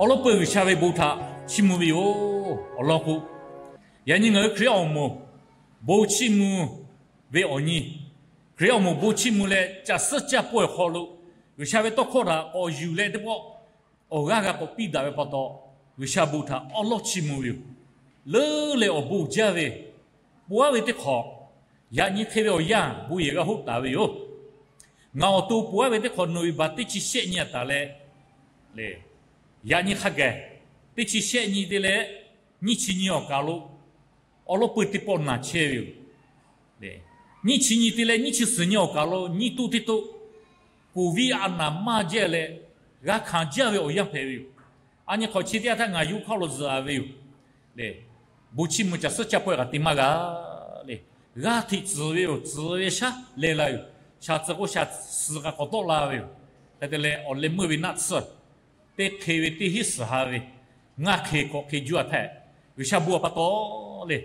Awˬ lawn peuˬ G'uiˬsha ve bon htaꞈ chiˇ mvuh ve yoˬ. Awˬ lawn k'o, yaꞈ nyi ngaˬ hui Hkriꞈ yaˇ awˬ moˍ bon chiˇ mvuh ve awˬ nyi, Hkriꞈ yaˇ awˬ moˍ bon chiˇ mvuh leh caˬ suhˉ caˇ pawehˇ awˬ hk'aw lo G'uiˬsha ve tawˇ hkawˇ htaꞈ k'awꞈ yuˬ leh teˇ pawˆ awˬ g'aˇ g'a k'awꞈ piˇ daꞈ ve pa taw, G'uiˬsha bon htaꞈ awˉ lawˉ chiˇ mvuh ve yoˬ. Leuˉ leh awˬ bon uiˍ jaˇ ve, pon aˉ ve teˇ hk'awꞈ, yaꞈ nyi hk'e ve awˬ yanˇ bon yehˬ g'a hoˆ taˍ ve yoˬ. Ngaˬ awˬ to pon aˉ ve teˇ hk'awꞈ November teˇ chi shehˆ nyi a taˍ leh, yaꞈ nyi hk'a gaˬ teˇ chi shehˆ nyi te leh nyiˇ chi nyi awˬ kaˍ lo awˉ lawˉ peuˬ teˇ pawˆ naˬ chehˇ ve yoˬ. Nyiˇ chi nyi te leh nyiˇ chi suhˍ nyi awˬ kaˍ lo nyiˇ toˇ teˇ toˆ COVID a naˍ maˇ jaˇ leh g'a hkanˍ jaˇ ve awˬ yanˇ hpehꞈ ve yoˬ. A nyi hk'awꞈ chi teˇ yanˇ htaˇ ngaˬ yawˇ hk'aw lo zuhꞈ a ve yoˬ. Bon chiˇ mvuh caˬ suhˉ caˇ pawehˇ kaꞈ te maˇ g'a le. G'aˇ hteꞈ tcuhˍ ve yoˬ. Tcuhˍ ve shaˉ leh la yoˬ. Shaˍ tcuhˍ k'o shaˍ suhˍ kaꞈ k'awꞈ tawˆ la ve yoˬ. Hk'e te leh awˬ leh meuˇ ve naˆ tsuhˇ teˇ hk'e ve teˇ hinˉ suhˍ ha ve ngaˇ hk'e hkawꞈ hk'e juˇ a htaˇ, G'uiˬsha bon a pa taw le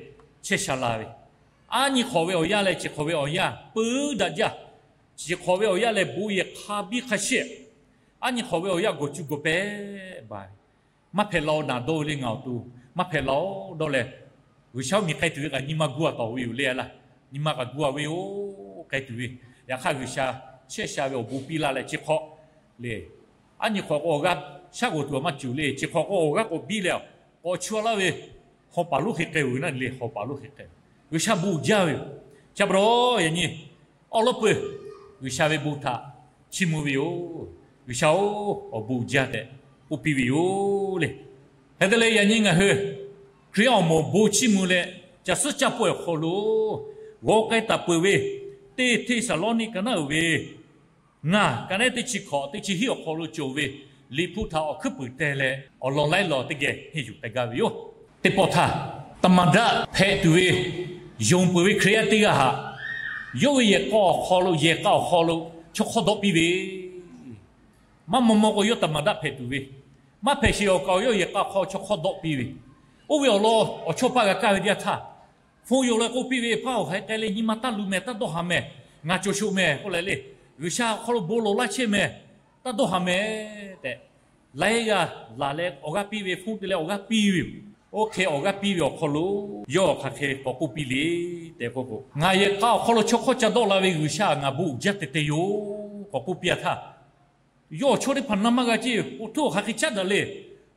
chehˇ sha la ve. A nyi hk'awꞈ ve awˬ yanˇ leh chi hk'awꞈ ve awˬ yanˇ peuˬ daꞈ jaˇ. Chi hk'awꞈ ve awˬ yanˇ leh bon yehˬ hk'a biˇ hk'a shehˆ, a nyi hk'awꞈ ve awˬ yanˇ gawˬ cuˇ gawˬ pehˇ baˬ ve. Maˇ hpehꞈ la-oˬ naˍ dawˇ ve le ngaˬ awˬ to. Maˇ hpehꞈ la-oˬ dawˇ leh, G'uiˬsha oˇ miˬ k'ai tuˬ ve kaꞈ nyi ma gu a tawˍ ve yoˬ le a laˇ. Nyi ma kaꞈ gu a ve yoˬ k'ai tuˬ ve. Yaꞈ hk'aˇ G'uiˬsha chehˇ sha ve awˬ bon piˇ laˇ leh chi hk'awꞈ le, a nyi hk'awꞈ k'o awˬ g'aˇ shaˉ g'awˬ tuˬ a maˇ cawˬ le. Chi hk'awꞈ k'o awˬ g'aˇ k'awꞈ biˇ leh, k'awꞈ chu a laˇ ve hawˍ paˍ lonˉ hk'e k'ai-oˬ ve naˆ le. Hawˍ paˍ lonˉ hk'e k'ai, G'uiˬsha bon uiˍ jaˇ ve yoˬ. Chi pa taw yaꞈ nyi awˉ lawˉ peuˬ G'uiˬsha ve bon htaꞈ chiˇ mvuh ve yoˬ. G'uiˬsha-oˬ, awˬ bon uiˍ jaˇ tehꞈ k'oˆ piˇ ve yoˬ le. Hk'e te leh yaꞈ nyi ngaˬ hui Hkriꞈ yaˇ awˬ moˍ bon chiˇ mvuh leh caˬ suhˉ caˇ pawehˇ awˬ hk'aw lo g'aw k'ai taˍ peuˬ ve, teˇ Hteˇsaˍlawˇniˆ ka naˉ uiˍ ve ngaˬ ka naˉ teˇ chi hkawꞈ teˇ chi hiˉ awˬ hk'aw lo cawˬ ve Liꞈ hpu htaꞈ awˬ hkuiˉ puiˍ teh leh awˬ lawn laiˉ lawn teˇ geh henˇ yuˬ k'ai gaˇ ve yoˬ. Teˇ pawˆ htaˇ, taˍ maˍ daˆ hpehꞈ tuˬ ve yonˍ peuˬ ve Hkriꞈ yaˇ teˇ g'aˇ htaꞈ yawˇ ve yehˬ k'a awˬ hk'aw lo, yehˬ k'a awˬ hk'aw lo chaw hk'awˇ dawˆ piˇ ve, maˇ maw maw k'o yawˇ taˍ maˍ daˆ hpehꞈ tuˬ ve, maˇ hpehꞈ sheˍ awˬ kaꞈ yawˇ yehˬ k'a awˬ hk'aw chaw hk'awˇ dawˆ piˇ ve, oˇ ve awˬ lawn awˬ chawˇ paˇ g'a kaˇ ve teˇ yanˇ htaˇ, hpu yonˍ leh k'oˆ piˇ ve, Hpaˇ-oˬ, hk'aˬ hk'e k'ai leh nyi ma taˇ luꞈ mehˍ, taˇ dawˇ haˍ mehˍ. Ngaˬ cawˬ sheˍ mehˍ k'oˆ leh le, G'uiˬsha awˬ hk'aw lo bon lawˬ laˇ chehˇ mehˍ, taˇ dawˇ haˍ mehˍ tehꞈ, laiˉ g'aˇ laˬ leh awˬ g'aˇ piˇ ve, hpu te leh awˬ g'aˇ piˇ ve yoˬ. Oˇ hk'e awˬ g'aˇ piˇ ve awˬ hk'aw lo yawˇ hk'aˬ hk'e k'awꞈ k'oˆ piˇ le tehꞈ k'o k'o, Ngaˬ yehˬ k'a awˬ hk'aw lo chaw hk'awˇ ca dawˆ la ve G'uiˬsha ngaˬ bon uiˍ jaˇ teh teh yoˬ k'awꞈ k'oˆ piˇ a htaˇ, yawˇ awˬ chawˇ teˇ hpaˍ na maˇ g'a ceˇ. Oˇ htoˇ hk'aˬ hk'e caˉ daꞈ le.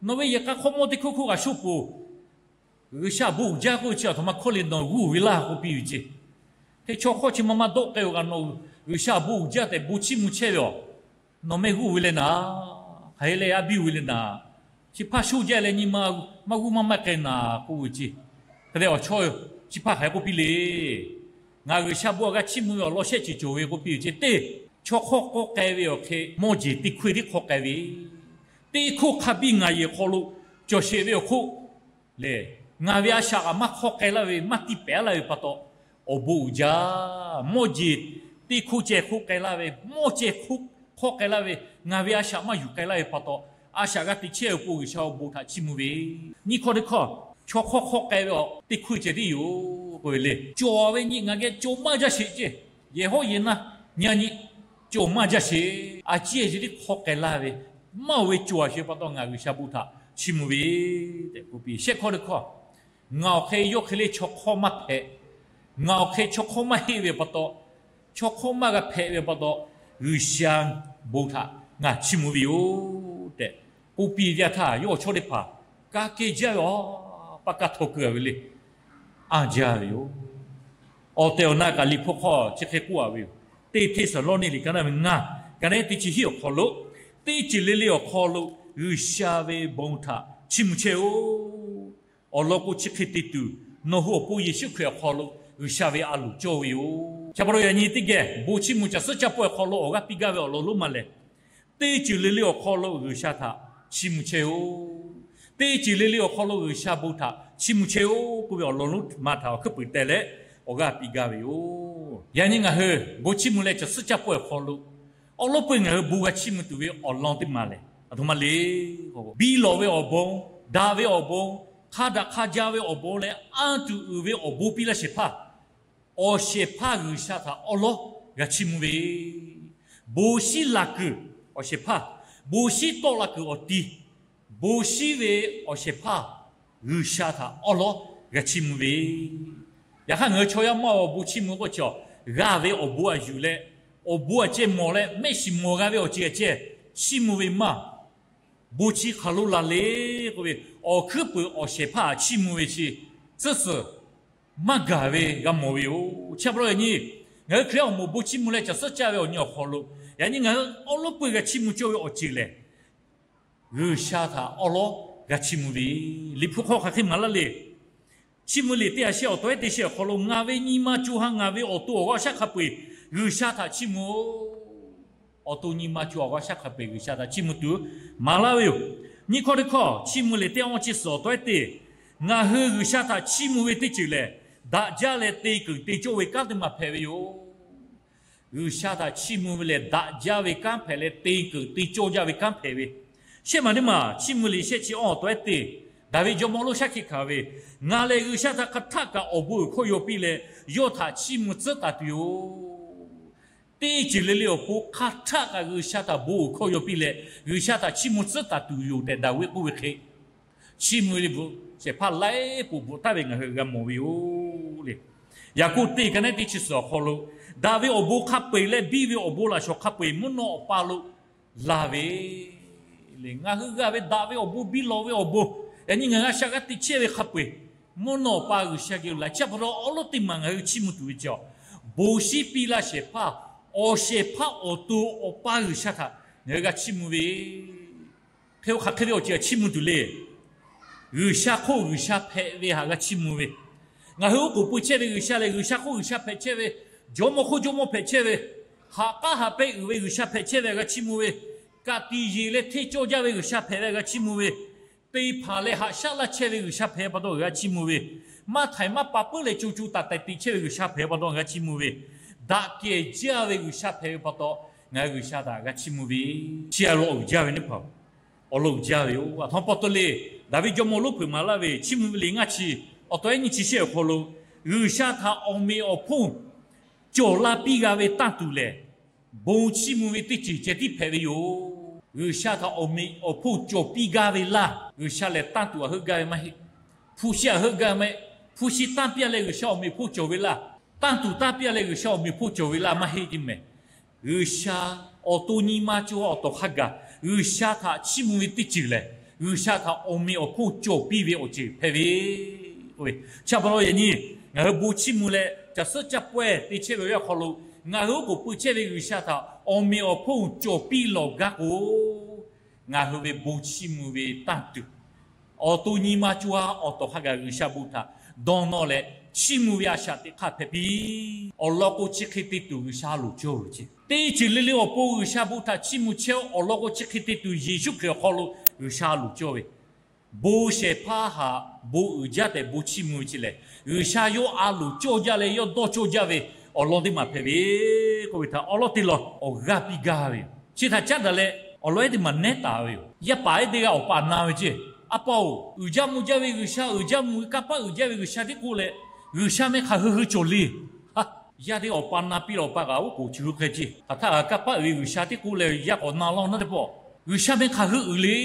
Nawˬ ve yehˬ k'a hk'awˇ mawˇ teˇ hkawˇ hk'oˆ g'a shoˆ peuˬ. G'uiˬsha bon uiˍ jaˇ k'oˆ ve chi aˬ htoꞈ ma hkawˇ le, nawˬ g'uˇ ve laˇ k'oˆ piˇ ve ceˇ. Hk'e chaw hk'awˇ chi ma maˇ dawˆ k'ai-oˬ kaꞈ nawˬ G'uiˬsha bon uiˍ jaˇ tehꞈ bon chiˇ mvuh chehˇ ve aˬ, nawˬ mehˆ g'uˇ ve leh naˍ, hk'aˬ hk'e leh a biˇ ve le naˍ, chi hpaˇ shoˇ jaˇ leh nyi ma maˇ g'uˇ maˇ maˇ k'ai naˍ k'oˆ ve ceˇ. Hk'e te awˬ chawˇ chi hpaˇ hk'aˬ hk'e k'oˆ piˇ le. Ngaˬ G'uiˬsha bon a g'a chiˇ mvuh ve awˬ lawn shehˆ ceuˬ cawˬ ve k'oˆ piˇ ve ceˇ. Teˇ, chaw hk'awˇ hk'awˇ k'ai ve awˬ hk'e mawˇ jeˬ teˇ hkoˇ tiˉ hk'awˇ k'ai ve, teˇ hkoˇ hk'a biˇ ngaˬ yehˬ hk'aw lo cawˬ sheˍ ve awˬ hk'oˆ le, ngaˬ ve a shaꞈ kaꞈ maˇ hk'awˇ k'ai laˇ ve, maˇ tiˇ pehˍ laˇ ve pa taw, awˬ bon uiˍ jaˇ. Mawˇ jeˬ teˇ hkoˇ ceh hk'oˆ k'ai laˇ ve, mawˇ ceh hk'oˆ hk'awˇ k'ai laˇ ve, ngaˬ ve a shaꞈ maˇ yuˬ k'ai laˇ ve pa taw, a shaꞈ g'a te chehˇ ve k'o G'uiˬsha awˬ bon htaꞈ chiˇ mvuh ve. Nyiˇ hkawˇ teˇ hkawˇ, chaw hk'awˇ hk'awˇ k'ai ve awˬ teˇ hkoˇ ceh tiˉ yoˬ k'oˆ ve le. Cawˬ ve nyi ngaˬ geh cawˬ maˇ jaˇ sheˍ ceˇ. Yehˬ hawˉ yehˬ na nyi a nyi cawˬ maˇ jaˇ sheˍ. A ciˉ a ciˉ tiˉ hk'awˇ k'ai laˇ ve, maˇ oˬ ve cawˬ a sheˍ pa taw ngaˬ G'uiˬsha bon htaꞈ chiˇ mvuh ve tehꞈ k'oˆ piˇ. Shehˆ hkawˇ teˇ hkawˇ, ngaˬ awˬ hk'e yawˇ hk'e le chaw hk'awˇ maˇ hpehꞈ, ngaˬ awˬ hk'e chaw hk'awˇ maˇ heˆ ve pa taw, chaw hk'awˇ maˇ g'a hpehꞈ ve pa taw, G'uiˬsha bon htaꞈ ngaˬ chiˇ mvuh ve yoˬ tehꞈ k'oˆ piˇ ve teˇ yanˇ htaˇ, yawˇ awˬ chawˇ teˇ hpaˍ ka keh jaˇ ve awˬ pa ka htaw keu a ve le. Anˇ jaˇ ve yoˬ. Awˬ tehˬ awˬ na kaꞈ Liꞈ hpu hk'aw chi hk'e k'oˆ a ve yoˬ. Teˇ Hteˇsaˍlawˇniˆ liꞈ ka naˉ ve ngaˇ, ka naˉ teˇ chi hiˉ awˬ hk'aw lo, teˇ ceuˬ le le awˬ hk'aw lo G'uiˬsha ve bon htaꞈ chiˇ mvuh chehˇ-oˆ. Awˬ lawn k'o chi hk'e te tuˬ, nawˬ hui awˬ pon Yeˍsuˆ Hkriꞈ awˬ hk'aw lo G'uiˬsha ve a loˍ cawˇ ve yoˬ. Chi pa taw yaꞈ nyi teˇ geh bon chiˇ mvuh caˬ suhˉ caˇ pawehˇ awˬ hk'aw lo awˬ g'aˇ piˇ gaˇ ve awˬ lawn lonˉ ma lehˬ, teˇ ceuˬ le le awˬ hk'aw lo G'uiˬsha htaꞈ chiˇ mvuh chehˇ-oˆ. Teˇ ceuˬ le le awˬ hk'aw lo G'uiˬsha bon htaꞈ chiˇ mvuh chehˇ-oˆ k'oˆ ve awˬ lawn lonˉ ma htaꞈ awˬ hkuiˉ puiˍ teh leh awˬ g'aˇ piˇ gaˇ ve yoˬ. Yaꞈ nyi ngaˬ hui bon chiˇ mvuh leh caˬ suhˉ caˇ pawehˇ awˬ hk'aw lo awˉ lawˉ peu ngaˬ hui bon g'a chiˇ mvuh tuˬ ve awˬ lawn teˇ maˬ lehˬ, aˬ htoꞈ ma le. Biˇ lawˬ ve awˬ bon, daꞈ ve awˬ bon, hk'a daꞈ hk'a ja ve awˬ bon leh anˇ tuˬ uiˍ ve awˬ bon piˇ laˇ shehˍ hpaˇ, awˬ shehˍ hpaˇ G'uiˬsha htaꞈ awˉ lawˉ g'a chiˇ mvuh ve, bon shiˉ la kuiˬ awˬ shehˍ hpaˇ, bon shiˉ tawˆ la kuiˬ awˬ ti, Bon shinˉ ve awˬ shehˍ hpaˇ G'uiˬsha htaꞈ awˉ lawˉ g'a chiˇ mvuh ve. Yaꞈ hk'aˇ, ngaˬ hui chaw yaˇ maˇ awˬ bon chiˇ mvuh k'oˆ chi, g'a ve awˬ bon a yuˬ leh, awˬ bon a ceh mawˬ leh, mehˆ shiˍ mawˬ g'a ve awˬ ceuˬ a ceh chiˇ mvuh ve maˇ. Bon chi hk'aˬ lo laˬ le k'oˆ ve, awˬ hkuiˉ peuˬ awˬ shehˍ hpaˇ htaꞈ chiˇ mvuh ve chi tcuhˉ suhˍ maˇ gaˬ ve g'a mawˬ ve yoˬ. Chi pa taw yaꞈ nyi ngaˬ hui Hkriꞈ yaˇ awˬ moˍ bon chiˇ mvuh leh caˬ suhˉ caˇ ve awˬ nyi awˬ hk'aw lo, yaꞈ nyi ngaˬ hui awˉ lawˉ peuˬ g'a chiˇ mvuh cawˇ ve awˬ ceuˬ lehˬ, G'uiˬsha htaꞈ awˉ lawˉ g'a chiˇ mvuh ve. Liꞈ hpu hk'aw hk'aˬ hk'e maˍ laˇ le. Chiˇ mvuh liꞈ teˇ ha shehˆ awˬ tawehˉ teˇ shehˆ awˬ hk'aw lo, ngaˬ ve nyi ma co ha ngaˬ ve awˬ to awˬ g'aˇ shaˉ hk'a peu-eˬ G'uiˬsha htaꞈ chiˇ mvuh awˬ to nyi ma co awˬ g'aˇ shaˉ hk'a peu-eˬ G'uiˬsha htaꞈ chiˇ mvuh tuˬ maˍ laˇ ve yoˬ. Nyiˇ hkawˇ teˇ hkawˇ, Chiˇ mvuh liꞈ teˇ ha nyiˇ chi suhˍ awˬ tawehˉ teˇ, ngaˬ hui G'uiˬsha htaꞈ chiˇ mvuh ve teˇ ceuˬ lehˬ, daꞈ jaˇ leh te keunˍ te cawˇ ve kanˉ teˇ maˬ hpehꞈ ve yoˬ. G'uiˬsha htaꞈ chiˇ mvuh ve lehˬ, daꞈ jaˇ ve kanˉ hpehꞈ leh te keunˍ te cawˇ jaˇ ve kanˉ hpehꞈ ve. Shehˆ maˬ teˇ maˬ Chiˇ mvuh liꞈ shehˆ chi awˬ tawehˉ teˇ, Daˍviˆ jawˇmawˇ lonˉ shaˉ hkiˆ hkanˍ ve, Ngaˬ lehˬ G'uiˬsha htaꞈ hk'aˬ htaˆ kaꞈ awˬ bon uiˍ hkawˇ yaw piˇ leh, yawˇ htaꞈ chiˇ mvuh tcuhˉ taˍ tuˬ yoˬ. Teˇ ceuˬ le le awˬ pon hk'aˬ htaˆ kaꞈ G'uiˬsha htaꞈ bon uiˍ hkawˇ yaw piˇ leh, G'uiˬsha htaꞈ chiˇ mvuh tcuhˉ taˍ tuˬ yoˬ tehꞈ Daˍviˆ k'oˆ ve hk'e, Chiˇ mvuh liꞈ bvuhꞈ shehˍ hpaˇ laiˉ poꞈ bvuhꞈ taˍ ve ngaˬ hui g'a mawˬ ve yoˬ le. Yaˍkoˆ teˇ ka neˉ teˇ chi suhˍ awˬ hk'aw lo, daꞈ ve awˬ bon hk'a peu-eˬ leh biˇ ve awˬ bon laꞈ shawˍ hk'a peu-eˬ mvuhˇ naw awˬ pa lo laˬ ve le. Ngaˬ hui g'a ve daꞈ ve awˬ bon, biˇ lawˬ ve awˬ bon, yaꞈ nyi ngaˬ hui a shaꞈ g'aˇ teꞈ chehˇ ve hk'a peu-eˬ mvuhˇ naw awˬ pa G'uiˬsha geh lo laˬ. Chi pa taw awˉ lawˉ teˇ maˬ ngaˬ hui chiˇ mvuh tuˬ ve chi, bon shinˉ piˇ laˇ shehˍ hpaˇ, awˬ shehˍ hpaˇ awˬ to awˬ pa G'uiˬsha htaꞈ ngaˬ hui g'a chiˇ mvuh ve. Hk'e-o, hk'aˬ hk'e ve awˬ ceuˬ htaꞈ chiˇ mvuh tuˬ le. G'uiˬsha hk'oˆ G'uiˬsha hpehꞈ ve htaꞈ g'a chiˇ mvuh ve. Ngaˬ hui oˉ k'oˍ pui chehˇ ve G'uiˬsha lehˬ, G'uiˬsha hk'oˆ G'uiˬsha hpehꞈ chehˇ ve, jawˇmawˇ hk'oˆ jawˇmawˇ hpehꞈ chehˇ ve, haꞈ k'aˉ haꞈ pehnˇ uiˍ ve G'uiˬsha hpehꞈ chehˇ ve htaꞈ g'a chiˇ mvuh ve, ka tiꞈ yeˬ leh hteˇ cawˇ jaˇ ve G'uiˬsha hpehꞈ ve htaꞈ g'a chiˇ mvuh ve, te hpanˍ leh haꞈ shaˉ laˇ chehˇ ve G'uiˬsha hpehꞈ ve pa taw g'a chiˇ mvuh ve, maˇ htaiˍ maˇ pa puiˉ leh co co taiˍ taiˍ teꞈ chehˇ ve G'uiˬsha hpehꞈ ve pa taw g'a chiˇ mvuh ve, daꞈ kehˬ jaˇ ve G'uiˬsha hpehꞈ ve pa taw ngaˬ hui G'uiˬsha htaꞈ g'a chiˇ mvuh ve. Chi a lo uiˍ jaˇ ve teˇ hpaˍ, awˬ lawn uiˍ jaˇ ve yoˬ. Aˬ htoꞈ ma pa taw le, Daˍviˆ jawˇmawˇ lonˉ hpeuꞈ maˍ laˇ ve Chiˇ mvuh ve liꞈ ngaˇ chi awˬ tawehˉ nyiˇ chi shehˆ awˬ hk'aw lo, G'uiˬsha htaꞈ awˬ meꞈ awˬ hponˇ cawˬ laˇ piˇ g'a ve tanˇ tuˬ lehˬ, bon chiˇ mvuh ve teˇ ceuˬ ceh tiˉ hpehꞈ ve yoˬ. G'uiˬsha htaꞈ awˬ meꞈ awˬ hponˇ cawˬ piˇ gaˇ ve laˇ. G'uiˬsha lehˬ tanˇ tuˬ a heuˆ gaˇ ve maˇ heˆ. Hpu shi a heuˆ gaˇ ve maˇ heˆ. Hpu shi tanˇ piˇ-a leh G'uiˬsha awˬ meꞈ awˬ hponˇ cawˬ ve laˇ. Tanˇ tuˬ tanˇ piˇ-a leh G'uiˬsha awˬ meꞈ awˬ hponˇ cawˬ ve laˇ maˇ heˆ teˇ mehˍ. G'uiˬsha awˬ to nyi ma co ha awˬ tawˍ hk'a gaˬ G'uiˬsha htaꞈ chiˇ mvuh ve teˇ ceuˬ lehˬ, G'uiˬsha htaꞈ awˬ meꞈ awˬ hponˇ cawˬ piˇ ve awˬ ceuˬ hpehꞈ ve. Chi pa taw yaꞈ nyi ngaˬ hui bon chiˇ mvuh leh caˬ suhˉ caˇ pawehˇ te chehˇ ve awˬ yanˇ hk'aw lo, ngaˬ hui oˉ k'oˍ pui chehˇ ve G'uiˬsha htaꞈ awˬ meꞈ awˬ hponˇ cawˬ piˇ lawˬ gaˇ k'o, ngaˬ hui ve bon chiˇ mvuh ve tanˇ tuˬ, awˬ to nyi ma co ha awˬ tawˍ hk'a gaˬ G'uiˬsha bon htaꞈ dawˇ nawˇ leh chiˇ mvuh ve a shaꞈ teꞈ hk'aˇ hpehꞈ piˇ. Awˬ lawn k'o, chi hk'e te tuˬ G'uiˬsha a loˍ cawˇ ve ceˇ. Teˇ ceuˬ le le awˬ pon G'uiˬsha bon htaꞈ chiˇ mvuh chehˇ-oˆ. Awˬ lawn k'o, chi hk'e te tuˬ Yeˍsuˆ Hkriꞈ awˬ hk'aw lo G'uiˬsha a loˍ cawˇ ve, bon shehˍ hpaˇ htaꞈ bon uiˍ jaˇ tehꞈ bon chiˇ mvuh ve chi lehˬ, G'uiˬsha yawˇ a loˍ cawˇ jaˇ leh yawˇ dawˇ cawˇ jaˇ ve awˬ lawn teˇ maˬ hpehꞈ ve k'oˆ ve htaꞈ awˉ lawˉ teˇ lawn awˬ g'aˇ piˇ gaˇ ve yoˬ. Chi htaꞈ caˉ daꞈ leh awˬ lawn ehˉ teˇ maˬ nehˉ taˍ ve yoˬ. Yaˇ paˍ ehˉ teˇ g'aˇ awˬ pa na ve ceˇ. A pa-oˬ, uiˍ jaˇ mvuh jaˇ ve G'uiˬsha, uiˍ jaˇ mvuh ve kanˇ paˆ uiˍ jaˇ ve G'uiˬsha tiˉ k'oˆ leh, G'uiˬsha meh hk'aˬ hui hui cawˬ le. Yaˇ teˇ awˬ pa na piˇ leh awˬ pa kaꞈ oˉ k'oˍ chi hui hk'e ceˇ. Hk'aˬ htaˇ kaꞈ kanˇ paˆ uiˍ ve G'uiˬsha tiˉ k'oˆ leh yaˇ k'awꞈ na law naˉ teˇ pawˆ, G'uiˬsha meh hk'aˬ hui uiˍ le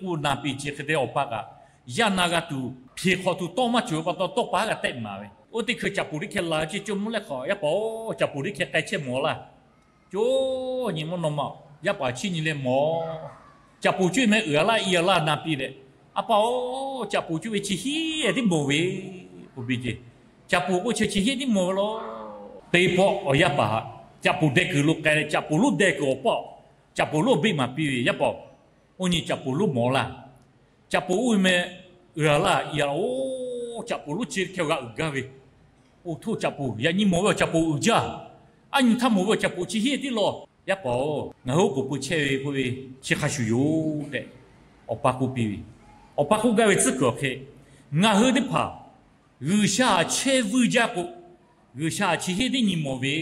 k'oˆ na piˇ ceˇ. Hk'e te awˬ pa kaꞈ yaˇ na g'a tuˬ, hpeꞈ hk'awꞈ tuˬ tawˇ maˇ cawˬ ve pa taw tawˇ pa kaꞈ tehˆ maˍ ve. Oˇ teˇ hkui caꞈ poˍ teˇ hkeh la ceˇ, co mvuhˇ lehˬ hk'aˬ, yaˇ paˍ-oˬ, caꞈ poˍ teˇ hkeh k'ai chehˇ mawˬ laˇ. Coˇ nyi mvuhˇ naw ma, yaˇ paˍ chiˇ nyi leh mawˬ. Caꞈ poˍ coˇ meh uiˍ a laˇ i a laˇ na piˇ leh, A pa-oˬ, caꞈ poˍ coˇ ve chi hiˉ tiˉ mawˬ ve k'oˆ piˇ ceˇ. Caꞈ poˍ k'oˆ chi chi hiˉ tiˉ mawˬ ve law. Teˇ pawˆ awˬ yaˇ paˍ htaꞈ caꞈ poˍ deh kuiˬ lo k'ai leh caꞈ poˍ lonˉ deh kuiˬ awˬ paˆ, caꞈ poˍ lonˉ beˆ maˍ piˇ ve, Yaˇ paˍ-oˬ, oˇ nyi caꞈ poˍ lonˉ mawˬ laˇ. Caꞈ poˍ uˇ ve meh uiˍ a laˇ i a laˇ. Oˇ, caꞈ poˍ lonˉ chi hkeh g'a uiˍ gaˇ ve. Oˇ htoˇ, caꞈ poˍ yaꞈ nyi mawˬ ve awˬ caꞈ poˍ uiˍ jaˇ. Aˉ nyi htaˇ mawˬ ve awˬ caꞈ poˍ chi hiˉ tiˉ law. Yaˇ paˍ-oˬ, ngaˬ hui oˉ k'oˍ pui chehˇ ve k'oˆ ve chi hk'a shuˍ yoˬ tehꞈ awˬ pa k'oˆ piˇ ve. Awˬ pa k'oˆ gaˇ ve tcuhˉ kuiˬ awˬ hk'e, ngaˬ hui teˇ hpaˍ G'uiˬsha htaꞈ chehˇ vuiˇ jaˇ k'o, G'uiˬsha htaꞈ chi hiˉ tiˉ nyi mawˬ ve.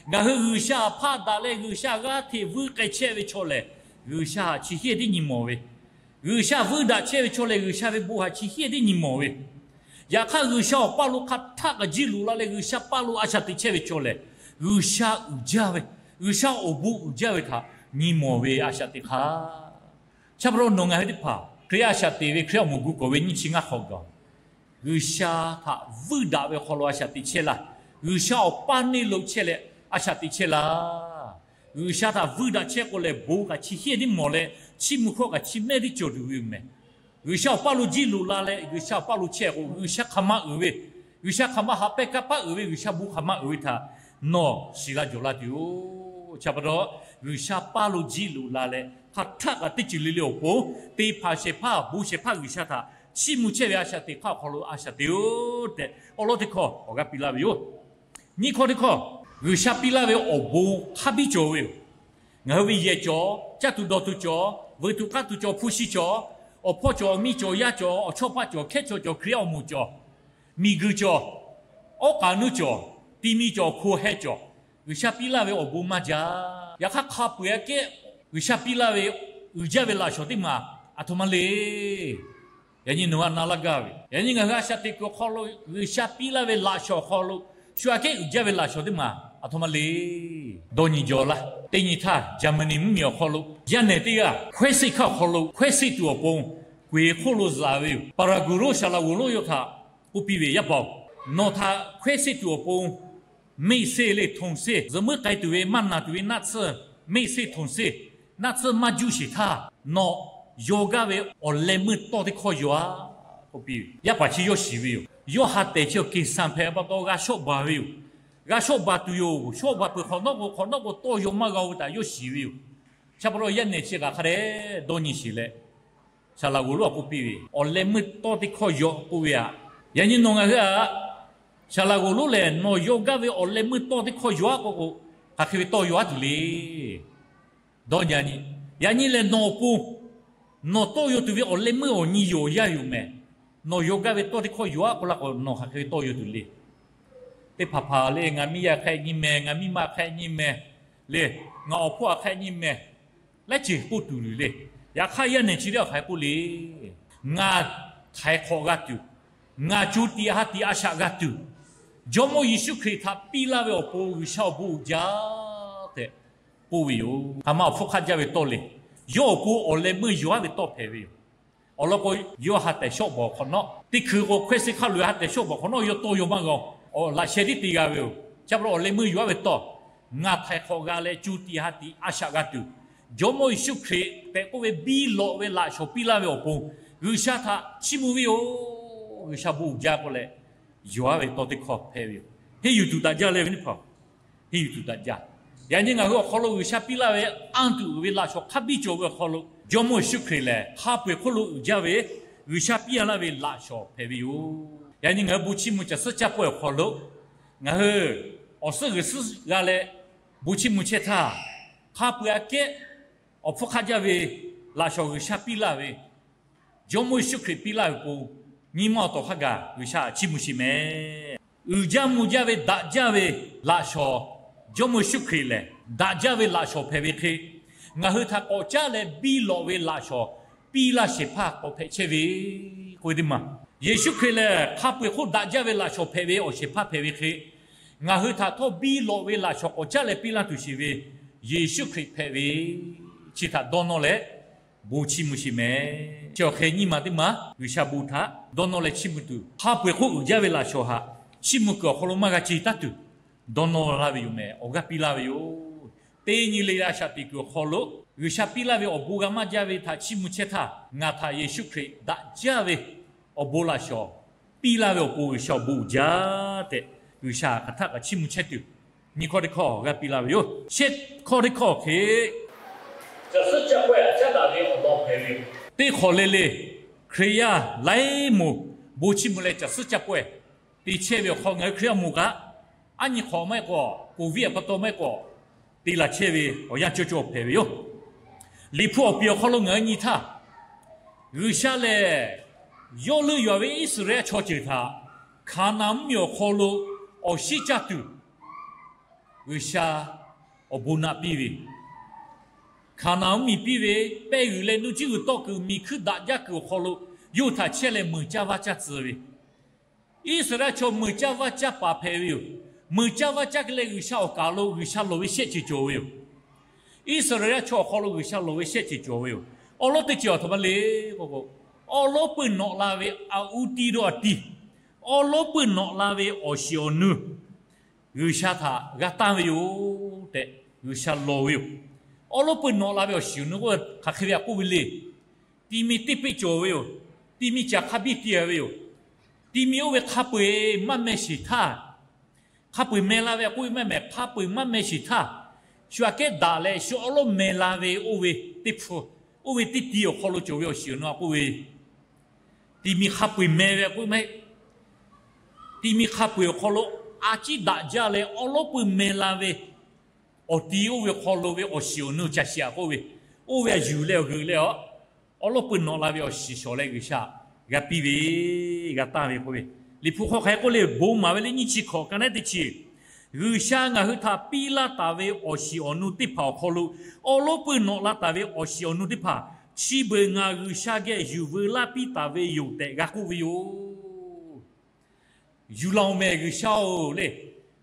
Ngaˬ hui G'uiˬsha htaꞈ hpaˆ daꞈ leh G'uiˬsha g'aˇ hteꞈ vuiˇ k'ai chehˇ ve chaw lehˬ, G'uiˬsha htaꞈ chi hiˉ tiˉ nyi mawˬ ve. G'uiˬsha vuiˇ daꞈ chehˇ ve chaw lehˬ, G'uiˬsha ve bon htaꞈ chi hiˉ tiˉ nyi mawˬ ve. Yaꞈ hk'aˇ, G'uiˬsha awˬ paˇ lo hk'aˬ htaˆ kaꞈ jiˇ loꞈ la leh G'uiˬsha paˇ lo a shaꞈ teꞈ chehˇ ve chaw lehˬ, G'uiˬsha uiˍ jaˇ ve, G'uiˬsha awˬ bon uiˍ jaˇ ve htaꞈ nyi mawˬ ve a shaꞈ teꞈ hk'aˇ Chi pa taw nawˬ ngaˬ hui teˇ hpaˍ Hkriꞈ yaˇ a shaꞈ teꞈ ve Hkriꞈ awˬ moˍ gu kawˍ ve nyiˇ chi ngaˇ hk'awꞈ gaˬ, G'uiˬsha htaꞈ vuiˇ daꞈ ve awˬ hk'aw lo a shaꞈ teꞈ chehˇ laˇ. G'uiˬsha awˬ paˇ neˇ lo chehˇ leh a shaꞈ teꞈ chehˇ laˇ. G'uiˬsha htaꞈ vuiˇ daꞈ chehˇ k'o lehˬ, bon kaꞈ chi hiˉ tiˉ mawˬ leh, chiˇ mvuh hkawˇ kaꞈ chi mehˇ tiˉ cawˬ tuˬ ve yoˬ mehˍ. G'uiˬsha awˬ paˇ lo jiˇ loꞈ la leh G'uiˬsha awˬ paˇ lo chehˇ k'o, G'uiˬsha hk'aˬ ma uiˍ ve, G'uiˬsha hk'aˬ ma haꞈ pehnˇ kanˇ paˆ uiˍ ve, G'uiˬsha bon hk'aˬ ma uiˍ ve htaꞈ nawˬ shiˍ la jawˬ la tuˬ yoˬ. Chi pa taw, G'uiˬsha paˇ lo jiˇ loꞈ la leh hk'aˬ htaˆ kaꞈ teˇ ceuˬ le le awˬ pon, te hpanˍ shehˍ hpaˇ, bon shehˍ hpaˇ G'uiˬsha htaꞈ chiˇ mvuh chehˇ ve a shaꞈ teꞈ hk'aˇ awˬ hk'aw lo a shaꞈ teꞈ-oˬ tehꞈ, awˉ lawˉ teˇ hkawˇ awˬ g'aˇ piˇ laˇ ve yoˬ. Nyiˇ hkawˇ teˇ hkawˇ, G'uiˬsha piˇ laˇ ve awˬ bon hk'a biˇ cawˬ ve yoˬ. Ngaˬ hui ve yehˬ cawˬ, caˇ tuˬ dawˬ tuˬ cawˬ, veuꞈ tuˬ k'aˇ tuˬ cawˬ, hpu shi cawˬ, awˬ hpawˇ cawˬ, awˬ miˇ cawˬ, yaˇ cawˬ, awˬ chawˇ paˆ cawˬ, hkehˉ chaw cawˬ, Hkriꞈ awˬ moˍ cawˬ, miˬguiˬ cawˬ, awˉ k'aꞈ nuˇ cawˬ, ti mi cawˬ, awˬ hko heh cawˬ, G'uiˬsha piˇ laˇ ve awˬ bon maˇ jaˇ. Yaꞈ hk'aˇ, hk'a peu-eˬ aꞈ kehˉ G'uiˬsha piˇ laˇ ve uiˍ jaˇ ve laꞈ shawˍ teˇ maˬ aˬ htoꞈ ma le. Yaꞈ nyi nawˬ hui a na laˇ gaˇ ve, yaꞈ nyi ngaˬ hui a shaꞈ teꞈ kuiˬ awˬ hk'aw lo G'uiˬsha piˇ laˇ ve laꞈ shawˍ awˬ hk'aw lo shu aꞈ kehˉ uiˍ jaˇ ve laꞈ shawˍ teˇ maˬ aˬ htoꞈ ma le. Dawˇ nyi jaw laˇ. Teˇ nyi htaˇ, Jaˍmaˍniˍ mvuhˇmiˬ awˬ hk'aw lo yaˇ nehˬ teˇ g'aˇ hkawehˉ seˆ hkaˇ awˬ hk'aw lo hkawehˉ seˆ tuˬ awˬ pon k'oꞈ-e hk'oˆ lo zaꞈ ve yoˬ. Paˍraˍguˍ lonˉ Shaˍlaˍguˍ lonˉ yawˇ htaꞈ k'oˆ piˇ ve, Yaˇ paˍ-oˬ, nawˬ htaꞈ hkawehˉ seˆ tuˬ awˬ pon meˆ seˆ le, htoꞈ seˆ, zuhꞈ muiˉ k'ai tuˬ ve maˇ naˬ tuˬ ve naˆ tsuhˇ, meˆ seˆ, htoꞈ seˆ, naˆ tsuhˇ maˇ juˆ sheˍ htaˇ, nawˬ yaw gaˇ ve awˬ leh meuˇ tawˇ teˇ hkawˇ yaw-a k'oˆ piˇ ve. Yaˇ paˍ chi yawˇ shiˍ ve yoˬ. Yawˇ ha tehˬ chi awˬ keˍsaˍ hpehꞈ pa taw g'a shawˆ baˬ ve yoˬ. G'a shawˆ baˬ tuˬ yoˬ. Shawˆ baˬ peuˬ hk'awꞈ nawˉ k'o, hk'awꞈ nawˉ k'o tawˇ yaw maˇ g'a-o ve htaꞈ yawˇ shiˍ ve yoˬ. Chi pa taw yaˇ nehˬ chi kaꞈ hk'a dehꞈ dawˇ nyi sheˍ leh, Shaˍlaˍguˍ lonˉ htaꞈ k'oˆ piˇ ve, Awˬ leh meuˇ tawˇ teˇ hkawˇ yaw k'oˆ ve aꞈ, yaꞈ nyi nawˬ ngaˬ hui aꞈ, Shaˍlaˍguˍ lonˉ lehˬ nawˬ yaw gaˇ ve awˬ leh meuˇ tawˇ teˇ hkawˇ yaw-a k'o k'o, hk'aˬ hk'e ve tawˇ yaw-a tuˬ le. Dawˇ nyi, yaꞈ nyi lehˬ nawˬ awˬ pon, nawˬ tawˇ yaw tuˬ ve awˬ leh meuˇ awˬ nyi yoˬ, yaˇ yoˬ mehˍ. Nawˬ yaw gaˇ ve tawˇ teˇ hkawˇ yaw-a k'oˆ laˇ k'o, nawˬ hk'aˬ hk'e ve tawˇ yaw tuˬ le. Teˇ hpaˍ hpaˍ le, ngaˬ miˇ yaˇ hk'aˆ nyi mehˍ, ngaˬ miˇ ma hk'aˆ nyi mehˍ le, ngaˬ awˬ hpawˇ a hk'aˆ nyi mehˍ, laiˉ ceuˬ k'oˆ tuˬ le. Yaꞈ hk'aˇ yaˇ nehˬ chi teˇ g'aˇ hk'aˬ hk'e k'oˆ le. Ngaˬ htaiˍ hk'awꞈ g'a tuˬ, ngaˬ co tiꞈ ha tiꞈ a shaꞈ g'a tuˬ, Jawˇmawˇ Yeˍsuˆ Hkriꞈ htaꞈ piˇ laˇ ve awˬ pon G'uiˬsha awˬ bon uiˍ jaˇ tehꞈ k'oˆ ve yoˬ. Hk'aˬ ma awˬ hpfuhˇ hk'aˆ jaˇ ve tawˇ le. Yawˇ awˬ pon awˬ leh meuˇ yaw-a ve tawˇ hpehꞈ ve yoˬ. Awˬ lawn k'o, yawˇ ha tehˬ shawˆ baˬ hk'awꞈ nawˉ, teˇ hkui k'o hkawehˉ seˆ hk'aˇ loꞈ-e ha tehˬ shawˆ baˬ hk'awꞈ nawˉ yawˇ tawˇ yaw maˇ g'a-o. Awˬ laꞈ sheh tiˉ te g'a ve yoˬ. Chi pa taw awˬ leh meuˇ yaw-a ve tawˇ, ngaˬ htaiˍ hk'awꞈ g'a leh co tiꞈ ha tiꞈ a shaꞈ g'a tuˬ, Jawˇmawˇ Yeˍsuˆ Hkriꞈ tehꞈ k'oˆ ve biˇ lawꞈ ve laꞈ shawˍ piˇ laˇ ve awˬ pon G'uiˬsha htaꞈ chiˇ mvuh ve yoˬ. G'uiˬsha bon uiˍ jaˇ k'oˆ leh, yaw-a ve tawˇ teˇ hkawˇ hpehꞈ ve yoˬ. Henˇ yuˬ tuˬ daꞈ jaˇ le ve teˇ hpaˍ, henˇ yuˬ tuˬ daꞈ jaˇ. Yaꞈ nyi ngaˬ hui awˬ hk'aw lo G'uiˬsha piˇ laˇ ve anˇ tuˬ uiˍ ve laꞈ shawˍ hk'a biˇ cawˬ ve awˬ hk'aw lo, Jawˇmawˇ Yeˍsuˆ Hkriꞈ lehˬ hk'a peu-eˬ hk'oˆ lo uiˍ jaˇ ve G'uiˬsha piˇ laˇ ve laꞈ shawˍ hpehꞈ ve yoˬ. Yaꞈ nyi ngaˬ hui bon chiˇ mvuh caˬ suhˉ caˇ pawehˇ awˬ hk'aw lo, ngaˬ hui awˬ suhˉ g'uiˬ suhˉ g'a leh bon chiˇ mvuh chehˇ htaˇ, hk'a peu-eˬ aꞈ kehˉ awˬ hpfuhˇ hk'aˆ jaˇ ve laꞈ shawˍ G'uiˬsha piˇ laˇ ve, Jawˇmawˇ Yeˍsuˆ Hkriꞈ piˇ laˇ ve awˬ pon nyi ma awˬ tawˍ hk'a gaˬ G'uiˬsha chiˇ mvuh sheˍ mehˍ. Uiˍ jaˇ mvuh jaˇ ve daꞈ jaˇ ve laꞈ shawˍ, Jawˇmawˇ Yeˍsuˆ Hkriꞈ lehˬ daꞈ jaˇ ve laꞈ shawˍ hpehꞈ ve hk'e, ngaˬ hui htaꞈ k'awꞈ caˉ leh biˇ lawꞈ ve laꞈ shawˍ piˇ laˇ shehˍ hpaˇ k'awꞈ hpehꞈ chehˇ ve k'oˆ ve teˇ maˬ, Yeˍsuˆ Hkriꞈ lehˬ hk'a peu-eˬ hk'oˆ daꞈ jaˇ ve laꞈ shawˍ hpehꞈ ve awˬ shehˍ hpaˇ hpehꞈ ve hk'e, ngaˬ hui htaꞈ htawˇ biˇ lawꞈ ve laꞈ shawˍ k'awꞈ caˉ leh piˇ laˇ tuˬ sheˍ ve Yeˍsuˆ Hkriꞈ hpehꞈ ve, chi htaꞈ dawˇ nawˇ leh bon chiˇ mvuh sheˍ mehˍ. Chi awˬ hk'e nyi ma teˇ maˬ G'uiˬsha bon htaꞈ dawˇ nawˇ leh chiˇ mvuh tuˬ, hk'a peu-eˬ hk'oˆ uiˍ jaˇ ve laꞈ shawˍ htaꞈ chiˇ mvuh kuiˬ awˬ hk'aw lo maˇ g'a ce taˇ tuˬ, dawˇ nawˇ laˇ ve yoˬ mehˍ. Awˬ g'aˇ piˇ laˇ ve yoˬ. Teˇ nyi le a shaꞈ teꞈ kuiˬ awˬ hk'aw lo G'uiˬsha piˇ laˇ ve awˬ bon g'a maˇ jaˇ ve htaꞈ chiˇ mvuh chehˇ htaˇ, ngaˬ htaꞈ Yeˍsuˆ Hkriꞈ daꞈ jaˇ ve awˬ bon laꞈ shawˍ piˇ laˇ ve awˬ pon G'uiˬsha awˬ bon uiˍ jaˇ tehꞈ, G'uiˬsha hk'aˬ htaˆ kaꞈ chiˇ mvuh chehˇ tuˬ, nyi hkawˇ teˇ hkawˇ g'a piˇ laˇ ve yoˬ. Shehˆ hkawˇ teˇ hkawˇ hk'e, caˬ suhˉ caˇ pawehˇ caˉ daꞈ ve awˬ lawn hpehꞈ ve yoˬ. Teˇ hk'awꞈ le le, Hkriꞈ yaˇ laiˉ moˍ bon chiˇ mvuh leh caˬ suhˉ caˇ pawehˇ te chehˇ ve awˬ hk'aw, ngaˬ hui Hkriꞈ yaˇ moˍ kaꞈ aˉ nyi hk'awꞈ maˇ heˆ k'o, COVID pa taw maˇ heˆ k'o, te laˬ chehˇ ve awˬ yanˇ cawˇ cawˇ hpehꞈ ve yoˬ. Liꞈ hpu awˬ piˍ awˬ hk'aw lo ngaˬ hui nyi htaˇ, G'uiˬsha lehˬ yawˇ leuˆ yuˬ-a ve Iˉsaˍreˍlaˆ chaw ceuˬ htaꞈ Hkaˍnanˍ mvuhˇmiˬ awˬ hk'aw lo awˬ shinˉ caˇ tuˬ G'uiˬsha awˬ bon naꞈ piˇ ve, Hkaˍnanˍ mvuhˇmiˬ piˇ ve, pehˇ g'uiˬ leh nuˇ jiˉ g'uiˬ tawˆ kuiˬ miˬ hkuiˉ daꞈ jaˇ kuiˬ awˬ hk'aw lo yawˇ hui htaꞈ chehˇ leh meuˍ caˇ vaˇ caˇ tcuh ve, Iˉsaˍreˍlaˆ chaw meuˍ caˇ vaˇ caˇ paˍ hpehꞈ ve yoˬ. Meuˍ caˇ vaˇ caˇ hk'e leh G'uiˬsha awˬ kaˍ lo G'uiˬsha lawˬ ve shehˆ ceuˬ cawˬ ve yoˬ. Iˉsaˍreˍlaˆ chaw awˬ hk'aw lo G'uiˬsha lawˬ ve shehˆ ceuˬ cawˬ ve yoˬ. Awˉ lawˉ teˇ ceuˬ aˬ htoꞈ ma le k'o k'o, awˉ lawˉ peuˇ nawꞈ la ve a uˉ tiˇ dawˇ a tiˇ, awˉ lawˉ peuˇ nawꞈ la ve awˬ shiˍ awˬ nu G'uiˬsha htaꞈ g'a tanˇ ve yoˬ tehꞈ G'uiˬsha lawˬ ve yoˬ. Awˉ lawˉ peuˇ nawꞈ la ve awˬ shiˍ awˬ nu k'o, hk'aˬ hk'e ve aꞈ k'oˆ ve le. Ti mi teˇ peˆ cawˬ ve yoˬ. Ti mi caˬ hk'a biˇ te ve yoˬ. Ti mi oˇ ve hk'a peu-eˬ maˇ meh sheˍ htaˇ, hk'a peu-eˬ meh la ve aꞈ k'oˆ ve maˇ mehˍ, hk'a peu-eˬ maˇ meh sheˍ htaˇ, shu aꞈ kehˉ daꞈ leh shu awˉ lawˉ meh la ve oˇ ve teˇ hpu, oˇ ve teˇ ti awˬ hk'aw lo cawˬ ve awˬ shiˍ awˬ nu aꞈ k'oˆ ve, ti mi hk'a peu-eˬ meh ve aꞈ k'oˆ ve maˇ heˆ. Ti mi hk'a peu-eˬ awˬ hk'aw lo a ciˉ daꞈ jaˇ leh awˉ lawˉ peuˇ meh la ve awˬ ti oˇ ve hk'aw lo ve awˬ shiˍ awˬ nu caˬ shiˍ aꞈ k'oˆ ve, oˇ ve aꞈ yuˬ leh awˬ g'euꞈ leh a, awˉ lawˉ peuˇ nawꞈ la ve awˬ shiˍ shawˍ leh G'uiˬsha g'a piˇ ve, g'a tanˇ ve k'oˆ ve, Liꞈ hpu hk'aw hk'aˬ hk'e k'oˆ le, Bon maˍ ve le nyiˇ chi hkawꞈ ka neˉ teˇ chi, G'uiˬsha ngaˬ hui htaꞈ piˇ laˇ taˍ ve awˬ shiˍ awˬ nu teˇ hpaˍ awˬ hk'aw lo awˉ lawˉ peuˇ nawꞈ la taˍ ve awˬ shiˍ awˬ nu teˇ hpaˍ chi beuꞈ ngaˬ G'uiˬsha geh yuˬ veu laˇ piˇ taˍ ve yoˬ tehꞈ g'a k'oˆ ve yoˬ. Yuˬ laˬ-oˬ mehˍ G'uiˬsha-oˬ le.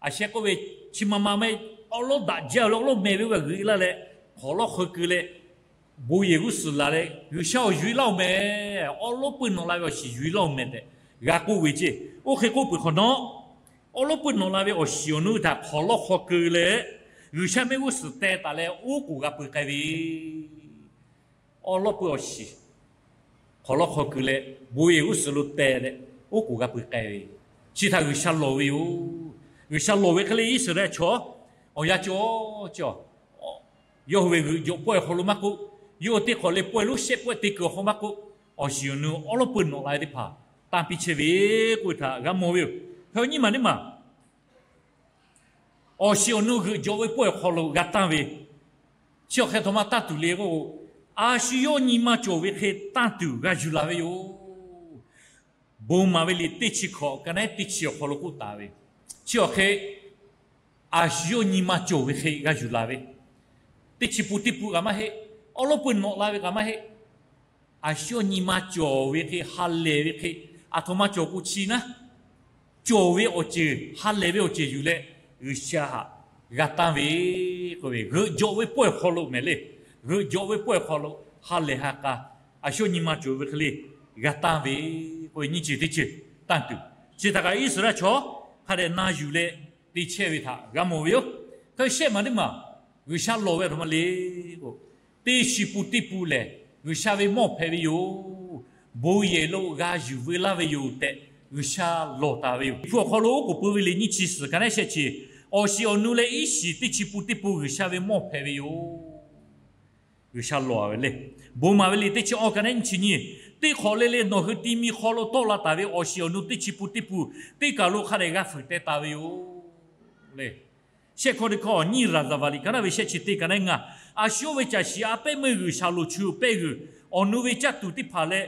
Aˬ sheh k'oˆ ve, chi ma ma meh, awˉ lawˉ daꞈ jaˇ leh awˉ lawˉ meh ve g'a g'euꞈ laˇ leh, hk'awˍ lawˉ hk'aw keu leh, bon yehˬ g'uˇ suhˍ laˬ leh, G'uiˬsha-oˬ, yuˬ-e laˇ-oˬ mehˍ, awˉ lawˉ peuˇ nawꞈ la ve awˬ shiˍ yuˬ-e laˇ-oˬ mehˍ tehꞈ g'a k'oˆ ve ceˇ. Oˇ hk'e k'oˆ peuˬ hk'awꞈ nawˉ, awˉ lawˉ peuˇ nawꞈ la ve awˬ shiˍ awˬ nu htaꞈ hk'awˍ lawˉ hk'aw keu leh, G'uiˬsha mehˆ g'uˇ suhˍ teh taˍ leh oˉ k'oˍ g'a pui k'ai ve awˉ lawˉ peuˇ awˬ shiˍ hk'awˍ lawˉ hk'aw keu leh, bon yehˬ g'uˇ suhˍ lo teh leh, oˉ k'oˍ g'a pui k'ai ve, chi htaꞈ G'uiˬsha lawˬ ve yoˬ. G'uiˬsha lawˬ ve hk'e le, Iˉsaˍreˍlaˆ chaw awˬ yanˇ cawˬ cawˬ, yawˇ hui ve g'euꞈ jawꞈ pawehˇ awˬ hk'aw lo maˇ k'oˆ, yawˇ hui teˇ hk'awꞈ leh pawehˇ lonˉ shehˆ pawehˇ te kuiˬ awˬ hk'aw maˇ k'oˆ, awˬ shiˍ awˬ nu awˉ lawˉ peuˇ nawꞈ la ve teˇ hpaˍ tanˇ piˇ chehˇ ve k'oˆ ve htaꞈ g'a mawˬ ve yoˬ. Hk'e nyiˇ maˬ teˇ maˬ awˬ shiˍ awˬ nu g'euꞈ jawꞈ ve pawehˇ awˬ hk'aw lo g'a tanˇ ve, chi awˬ hk'e htoꞈ ma tanˇ tuˬ le k'o, a shu yawˇ nyi ma cawˬ ve hk'e tanˇ tuˬ g'a yuˬ laˬ ve yoˬ. Bon maˍ ve liꞈ teˇ chi hkawꞈ ka neˉ teˇ chi awˬ hk'aw lo k'oˆ taˍ ve, chi awˬ hk'e a shu yawˇ nyi ma cawˬ ve hk'e g'a yuˬ laˬ ve, teˇ chi pun teˇ pun kaꞈ maˇ heˆ, awˉ lawˉ peuˇ nawꞈ la ve kaꞈ maˇ heˆ. A shu yawˇ nyi ma cawˬ ve hk'e, ha lehˬ ve hk'e, aˬ htoꞈ ma cawˬ k'o chi naˉ, cawˬ ve awˬ ceuˬ, ha lehˬ ve awˬ ceuˬ yuˬ leh G'uiˬsha htaꞈ g'a tanˇ ve k'oˆ ve, g'euꞈ jawꞈ ve pawehˇ awˬ hk'aw lo mehˍ le. G'euꞈ jawꞈ ve pawehˇ awˬ hk'aw lo ha lehˬ ha k'a, a shu yawˇ nyi ma cawˬ ve hk'e le g'a tanˇ ve k'oˆ ve, nyiˇ ceuˬ teˇ ceuˬ tanˇ tuˬ, chi htaꞈ kaꞈ Iˉsaˍreˍlaˆ chaw hk'a dehꞈ na yuˬ leh te chehˇ ve htaꞈ g'a mawˬ ve yoˬ. Hk'e shehˆ maˬ teˇ maˬ G'uiˬsha lawˬ ve aˬ htoꞈ ma le k'o, teˇ chi pun teˇ pun lehˬ G'uiˬsha ve mawˇ hpehꞈ ve yoˬ. Bon yehˬ lo g'a yuˬ veu laˇ ve yoˬ tehꞈ G'uiˬsha lawˬ taˍ ve yoˬ. Liꞈ hpu awˬ hk'aw lo oˉ k'oˍ pui ve liꞈ nyiˇ chi suhˍ ka neˉ shehˆ chi, awˬ shiˍ awˬ nu leh iˉ shiˍ teˇ chi pun teˇ pun G'uiˬsha ve mawˇ hpehꞈ ve yoˬ. G'uiˬsha lawˬ ve le. Bon maˍ ve liꞈ teˇ chi awˇ ka neˉ nyiˇ chi nyiˇ, teˇ hk'awꞈ le le nawˬ hui ti mi hk'aw lo tawˆ la taˍ ve awˬ shiˍ awˬ nu teˇ chi pun teˇ pun teˇ kaˬ lo hk'a dehꞈ g'a fuiˍ teh taˍ ve yoˬ le. Shehˆ hkawˇ teˇ hkawˇ nyiˇ Raˍzaˍvaˍ liꞈ ka naˉ ve shehˆ chi teˇ ka neˉ ngaˇ, a shu yawˇ ve caˬ shiˍ a pehˉ meuˇ G'uiˬsha lo chu pehˇ g'uiˬ awˬ nu ve caˇ tuˬ teˇ hpaˍ leh,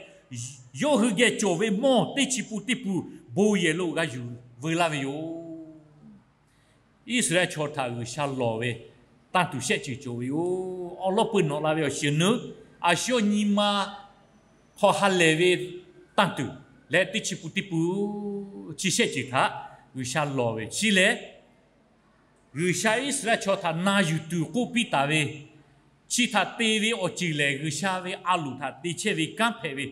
yawˇ hui geh cawˬ ve mawˇ teˇ chi pun teˇ pun bon yehˬ lo g'a yuˬ veu laˇ ve yoˬ. Iˉsaˍreˍlaˆ chaw htaꞈ G'uiˬsha lawˬ ve tanˇ tuˬ shehˆ ceuˬ cawˬ ve yoˬ. Awˉ lawˉ peuˇ nawꞈ la ve awˬ shiˍ awˬ nu, a shu yawˇ nyi ma hk'aw ha lehˬ ve tanˇ tuˬ leh teˇ chi pun teˇ pun chi shehˆ ceuˬ htaꞈ G'uiˬsha lawˬ ve chi lehˬ, G'uiˬsha Iˉsaˍreˍlaˆ chaw htaꞈ na yuˬ tuˬ k'oˆ piˇ taˍ ve, chi htaꞈ te ve awˬ ceuˬ lehˬ G'uiˬsha ve a loˍ htaꞈ te chehˇ ve kanˉ hpehꞈ ve,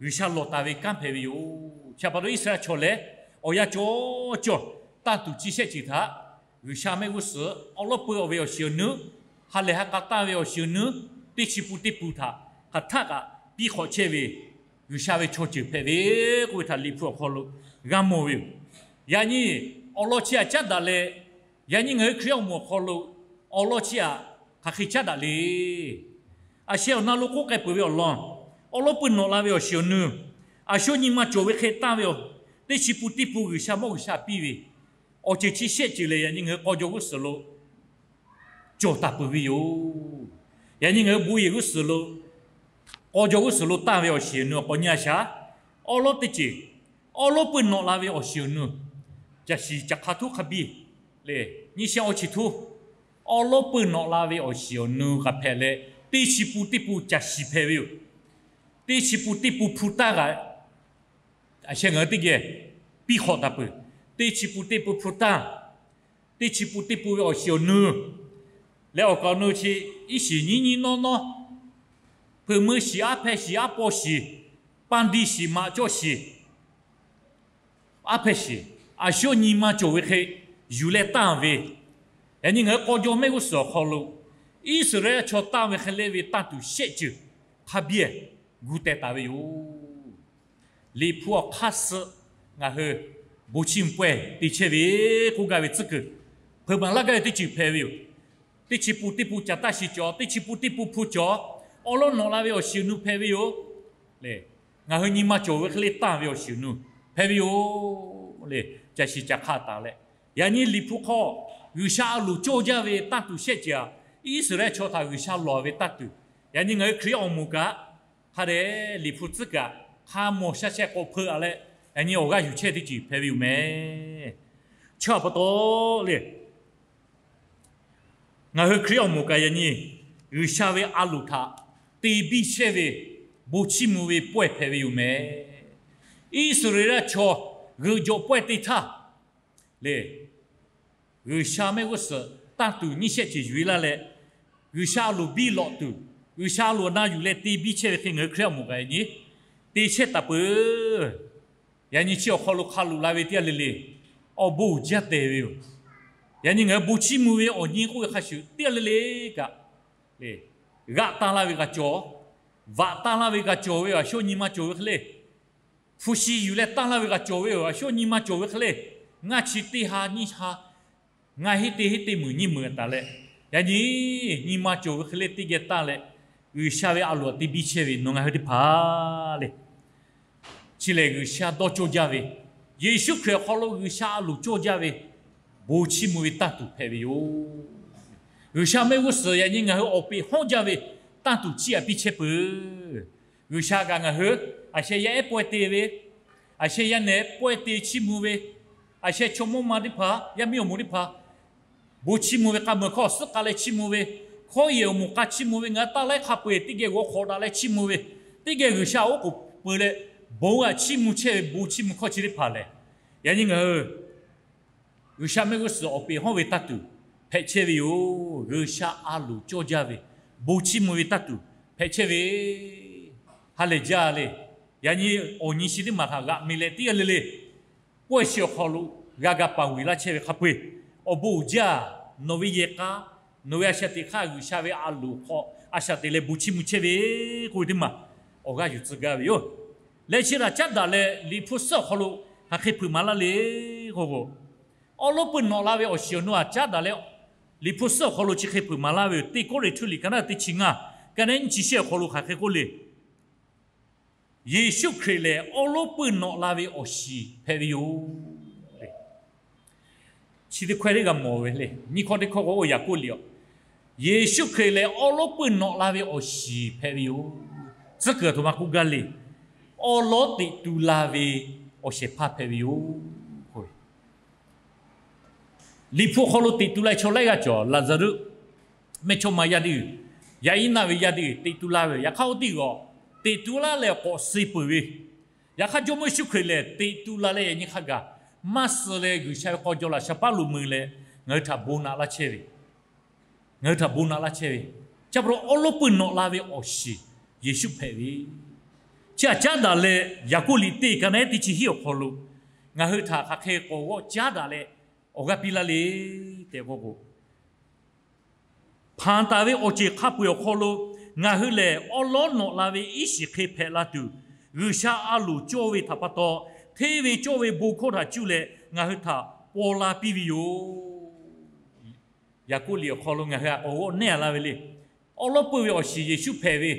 G'uiˬsha lawˬ taˍ ve kanˉ hpehꞈ ve yoˬ. Chi pa taw Iˉsaˍreˍlaˆ chaw lehˬ awˬ yanˇ cawˬ cawˬ tanˇ tuˬ chi shehˆ ceuˬ htaꞈ G'uiˬsha mehˆ g'uˇ suhˍ awˉ lawˉ peuˇ ve awˬ shiˍ awˬ nu, ha lehˬ ha k'a tanˇ ve awˬ shiˍ awˬ nu, teˇ chi pun teˇ pun htaꞈ hk'aˬ htaˆ kaꞈ piˇ hk'awꞈ chehˇ ve G'uiˬsha ve chaw ceuˬ hpehꞈ ve k'oˆ ve htaꞈ Liꞈ hpu awˬ hk'aw lo g'a mawˬ ve yoˬ. Yaꞈ nyi awˬ lawn chi htaꞈ caˉ daꞈ leh, yaꞈ nyi ngaˬ hui Hkriꞈ yaˇ awˬ moˍ awˬ hk'aw lo awˬ lawn chi htaꞈ hk'aˬ hk'e caˉ daꞈ le. A sheh awˬ na lo k'oˆ k'ai peuˬ ve awˬ lawn, awˉ lawˉ peuˇ nawꞈ la ve awˬ shiˍ awˬ nu, a shu nyi ma cawˬ ve hk'e tanˇ ve awˬ, teˇ chi pun teˇ pun G'uiˬsha mawˇ G'uiˬsha piˇ ve awˬ ceuˬ chi shehˆ ceuˬ lehˬ, yaꞈ nyi ngaˬ hui k'aw jaw g'uˇ suhˍ lo cawˬ taˍ peuˬ ve yoˬ. Yaꞈ nyi ngaˬ hui bon yehˬ g'uˇ suhˍ lo k'aw jaw g'uˇ suhˍ lo tanˇ ve awˬ shiˍ awˬ nu awˬ k'aw nyi a shaˍ, awˉ lawˉ teˇ ceuˬ, awˉ lawˉ peuˇ nawꞈ la ve awˬ shiˍ awˬ nu, caˬ shiˍ caˬ hk'a htuˉ hk'a biˇ le, nyiˇ shehˆ awˇ chi htuˉ, awˉ lawˉ peuˇ nawꞈ la ve awˬ shiˍ awˬ nu kaꞈ hpehꞈ leh, teˇ chi pun teˇ pun caˬ shiˍ hpehꞈ ve yoˬ. Teˇ chi pun teˇ pun hpu tanˇ kaꞈ a sheh ngaˬ hui teˇ geh piˇ hk'awꞈ taˍ peuˬ. Teˇ chi pun teˇ pun hpu tanˇ, teˇ chi pun teˇ pun ve awˬ shiˍ awˬ nu leh awˬ kaˍ awˬ nu chi iˉ shiˍ nyiˇ nyiˇ nawˉ nawˉ Peuˬ meuˇ shiˍ, aˉ hpehˇ shiˍ, aˉ paw shiˍ, paˇ diˇ shiˍ, maꞈ cawˇ shiˍ, aˉ hpehˇ shiˍ, a shu nyi ma cawˬ ve hk'e yuˬ leh tanˇ ve, yaꞈ nyi ngaˬ hui k'aw jaw mehˆ g'uˇ suhˍ awˬ hk'aw lo Iˉsaˍreˍlaˆ chaw tanˇ ve hk'e le ve tanˇ tuˬ shehˆ ceuˬ hk'a biˇ gu teh taˍ ve yoˬ. Liꞈ hpu awˬ hk'aˇ suh ngaˬ hui bon chiˇ mvuh pawehˇ te chehˇ ve k'oˆ gaˇ ve tcuhˉ kuiˬ, hpeuꞈ maˍ laˇ gaˇ ve teˇ ceuˬ hpehꞈ ve yoˬ. Teˇ chi pun teˇ pun caˬ taˇ shiˍ cawˬ, teˇ chi pun teˇ pun hpu cawˬ, awˉ lawˉ nawꞈ la ve awˬ shiˍ awˬ nu hpehꞈ ve yoˬ. Ngaˬ hui nyi ma cawˬ ve hk'e le tanˇ ve awˬ shiˍ awˬ nu hpehꞈ ve yoˬ le. Caˬ shiˍ caˬ hk'a taˍ leh, yaꞈ nyi Liꞈ hpu hk'aw G'uiˬsha a loˍ cawˇ jaˇ ve tanˇ tuˬ shehˆ ceuˬ aꞈ, Iˉsaˍreˍlaˆ chaw htaꞈ G'uiˬsha lawˬ ve tanˇ tuˬ, yaꞈ nyi ngaˬ hui Hkriꞈ awˬ moˍ kaꞈ hk'a dehꞈ Liꞈ hpu tcuhˉ kaꞈ hk'a mawˬ sha sheh k'awꞈ hpeuꞈ a leh, yaꞈ nyi awˬ g'aˇ yuˬ chehˇ teˇ ceuˬ hpehꞈ ve yoˬ meh. Chi pa taw le, ngaˬ hui Hkriꞈ awˬ moˍ kaꞈ yaꞈ nyi G'uiˬsha ve a loˍ htaꞈ te biˇ chehˇ ve bon chiˇ mvuh ve pawehˇ hpehꞈ ve yoˬ meh. Iˉsaˍreˍlaˆ chaw g'euꞈ jawꞈ pawehˇ te htaˇ le, G'uiˬsha mehˆ g'uˇ suhˍ tanˇ tuˬ nyiˇ shehˆ ceuˬ yuˬ e laˇ leh, G'uiˬsha a loˍ biˇ lawꞈ tuˬ, G'uiˬsha a loˍ na yuˬ leh te biˇ chehˇ ve hk'e ngaˬ hui Hkriꞈ awˬ moˍ kaꞈ yaꞈ nyi te chehˇ taˍ peuˬ. Yaꞈ nyi chi awˬ hk'aw lo hk'a loꞈ la ve teˇ g'aˇ le le awˬ bon uiˍ jaˇ tehˬ ve yoˬ. Yaꞈ nyi ngaˬ hui bon chiˇ mvuh ve awˬ nyi k'oˆ ve hk'a shuˍ teˇ g'aˇ le le kaꞈ le, g'aꞈ tanˇ laˇ ve g'a cawˬ, vaꞈ tanˇ laˇ ve g'a cawˬ ve yoˬ. A shu nyi ma cawˬ ve hk'e le, hpu shi yuˬ leh tanˇ laˇ ve g'a cawˬ ve yoˬ. A shu nyi ma cawˬ ve hk'e le, ngaˇ chi teˇ ha nyiˇ ha, ngaˇ heˆ teˇ heˆ teˇ meunˍ nyiˇ meunˍ taˍ leh, yaꞈ nyi nyi ma cawˬ ve hk'e le teˇ geh tanˇ leh, G'uiˬsha ve a loˍ te biˇ chehˇ ve nawˬ ngaˬ hui teˇ hpaˍ le. Chi lehˬ G'uiˬsha dawˇ cawˇ jaˇ ve, Yeˍsuˆ Hkriꞈ awˬ hk'aw lo G'uiˬsha a loˍ cawˇ jaˇ ve bon chiˇ mvuh ve tanˇ tuˬ hpehꞈ ve yoˬ. G'uiˬsha mehˆ g'uˇ suhˍ yaꞈ nyi ngaˬ hui awˬ peꞈ hawˉ jaˇ ve tanˇ tuˬ chiˇ aꞈ piˇ chehˇ peuˬ. G'uiˬsha kaꞈ ngaˬ hui a sheh yaˇ ehˉ pawehˇ te ve, a sheh yaˇ nehˬ pawehˇ te chiˇ mvuh ve, a sheh chaw mawˇ ma teˇ hpaˍ, yaˇ miˇ awˬ moˍ teˇ hpaˍ bon chiˇ mvuh ve k'a meuˬ hkawˇ suhˉ k'a leh chiˇ mvuh ve, hkawˇ yehˬ awˬ moˍ k'a chiˇ mvuh ve, ngaˬ hui taˇ laiˉ hk'a peu-eˬ teˇ geh g'aw hk'awꞈ daꞈ leh chiˇ mvuh ve, teˇ geh G'uiˬsha oˉ k'oˍ pui leh bon g'aꞈ chiˇ mvuh chehˇ ve bon chiˇ mvuh hkawˇ chi teˇ hpaˍ lehˬ, yaꞈ nyi ngaˬ hui G'uiˬsha mehˆ g'uˇ suhˍ awˬ peꞈ hawˉ ve tanˇ tuˬ hpehꞈ chehˇ ve yoˬ. G'uiˬsha a loˍ cawˇ jaˇ ve bon chiˇ mvuh ve tanˇ tuˬ hpehꞈ chehˇ ve ha lehˬ jaˇ le. Yaꞈ nyi awˬ nyi chi teˇ maˬ htaꞈ g'aꞈ mi leh teˇ g'aˇ le le pawehˇ chi awˬ hk'aw lo g'a ga paˍ vuiˬ laˇ chehˇ ve hk'a peu-eˬ, awˬ bon uiˍ jaˇ, nawˬ ve yehˬ k'a, nawˬ ve a shaꞈ teꞈ hk'aˇ G'uiˬsha ve a loˍ hk'aw a shaꞈ teꞈ leh bon chiˇ mvuh chehˇ ve k'oˆ ve teˇ maˬ awˬ g'aˇ yuˬ tcuh gaˇ ve yoˬ. Leh chi htaꞈ caˉ daꞈ leh Liꞈ hpu suhˉ awˬ hk'aw lo hk'aˬ hk'e hpeuꞈ maˍ laˇ le k'o k'o, awˉ lawˉ peuˇ nawꞈ la ve awˬ shiˍ awˬ nu htaꞈ caˉ daꞈ leh Liꞈ hpu suhˉ awˬ hk'aw lo chi hk'e hpeuꞈ maˍ laˇ ve yoˬ. Teˇ Kawˇrenˍhtuˆ liꞈ ka naˉ teˇ chi ngaˇ, ka naˉ nyiˇ chi shehˆ awˬ hk'aw lo hk'aˬ hk'e k'oˆ le. Yeˍsuˆ Hkriꞈ lehˬ awˉ lawˉ peuˇ nawꞈ la ve awˬ shiˍ hpehꞈ ve yoˬ. Chi teˇ hkawehˇ teˇ g'a mawˬ ve le. Nyiˇ hkawˇ teˇ hkawˇ k'o, Yaˍkoˆ liꞈ a, Yeˍsuˆ Hkriꞈ lehˬ awˉ lawˉ peuˇ nawꞈ la ve awˬ shiˍ hpehꞈ ve yoˬ. Tcuhˉ kuiˬ aˬ htoꞈ ma k'oˆ gaˇ le. Awˉ lawˉ teꞈ tu la ve awˬ shehˍ hpaˇ hpehꞈ ve yoˬ. Liꞈ hpu awˬ hk'aw lo teꞈ tu la chaw laiˉ g'aˇ cawˬ. Laˍzaˍruˆ, mehˇchawˇma yaˇ teˇ g'uiˬ, yaꞈ iˉ naˆ ve yaˇ teˇ g'uiˬ teꞈ tu la ve yoˬ. Yaꞈ hk'aˇ oˇ teˇ g'uiˬ teꞈ tu laˇ leh k'awꞈ suh peuˬ ve, yaꞈ hk'aˇ Jawˇmawˇ Yeˍsuˆ Hkriꞈ lehˬ teꞈ tu la leh yaꞈ nyi hk'a gaˬ maˇ suh leh G'uiˬsha ve k'aw jaw laꞈ shaˍ paˉ lo mui leh ngaˬ hui htaꞈ bon naꞈ laˇ chehˇ ve, ngaˬ hui htaꞈ bon naꞈ laˇ chehˇ ve, chi pa taw awˉ lawˉ peuˇ nawꞈ la ve awˬ shiˍ Yeˍsuˆ hpehꞈ ve, chi htaꞈ caˉ daꞈ leh Yaˍkoˆ liꞈ teˇ ka naˉ teˇ chi hiˉ awˬ hk'aw lo ngaˬ hui htaꞈ hk'aˬ hk'e k'awꞈ g'awˆ caˉ daꞈ leh awˬ g'aˇ piˇ laˇ le tehꞈ k'oˆ k'o, hpanˍ taˍ ve awˬ ceuˬ hk'a peu-eˬ awˬ hk'aw lo ngaˬ hui lehˬ awˉ lawˉ nawꞈ la ve iˉ shiˍ hk'e hpehꞈ la tuˬ, G'uiˬsha a loˍ cawˇ ve htaꞈ pa taw, hteˇ ve cawˇ ve bon hkawˇ htaꞈ cuˇ leh ngaˬ hui htaꞈ paw la piˇ ve yoˬ. Yaˍkoˆ liꞈ awˬ hk'aw lo ngaˬ hui a k'awꞈ g'awˆ nehˇ a laˇ ve le. Awˉ lawˉ peuˇ ve awˬ shiˍ Yeˍsuˆ hpehꞈ ve,